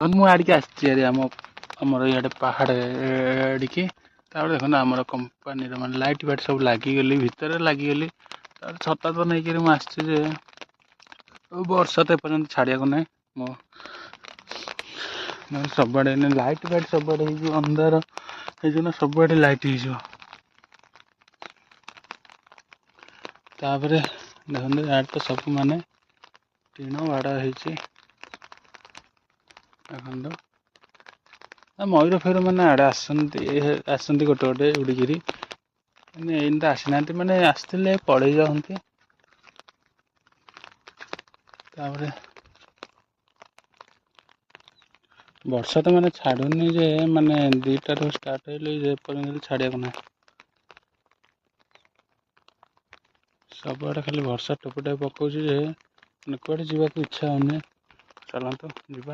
ମୁଁ ଆଡ଼ିକି ଆସିଛି ଆରି ଆମ ଆମର ଇଆଡ଼େ ପାହାଡ଼ ଆଡ଼ିକି। ତାପରେ ଦେଖନ୍ତୁ ଆମର କମ୍ପାନୀର ମାନେ ଲାଇଟ୍ ଫାଇଟ୍ ସବୁ ଲାଗିଗଲି, ଭିତରେ ଲାଗିଗଲି। ତାପରେ ଛତା ତ ନେଇକିରି ମୁଁ ଆସିଛି ଯେ ବର୍ଷା ତ ଏପର୍ଯ୍ୟନ୍ତ ଛାଡ଼ିବାକୁ ନାହିଁ। ମୋ ସବୁଆଡ଼େ ଲାଇଟ୍ ଫାଇଟ୍ ସବୁଆଡ଼େ ହେଇଯିବ, ଅନ୍ଧାର ହେଇଯିବ ନା, ସବୁଆଡ଼େ ଲାଇଟ୍ ହେଇଯିବ। ତାପରେ ଦେଖନ୍ତୁ ଇଆଡ଼େ ତ ସବୁ ମାନେ ଟିଣ ବାଡ଼ ହେଇଛି। ଦେଖନ୍ତୁ ମୟୂର ଫୟୂର ମାନେ ଆଡ଼େ ଆସନ୍ତି, ଆସନ୍ତି ଗୋଟେ ଗୋଟେ ଉଡ଼ିକିରି, ମାନେ ଏଇନେ ତ ଆସିନାହାନ୍ତି, ମାନେ ଆସିଥିଲେ ପଳେଇ ଯାଆନ୍ତି। ତାପରେ ବର୍ଷା ତ ମାନେ ଛାଡ଼ୁନି ଯେ, ମାନେ 2ଟାରୁ ଷ୍ଟାର୍ଟ ହେଲେ ଯେ ଏପର୍ଯ୍ୟନ୍ତ ଛାଡ଼ିବାକୁ ନାହିଁ। ସବୁଆଡ଼େ ଖାଲି ବର୍ଷା ଟୋପେ ଟୋପେ ପକଉଛି ଯେ ମାନେ କୁଆଡ଼େ ଯିବାକୁ ଇଚ୍ଛା ହେଉନି। ଚାଲନ୍ତୁ ଯିବା।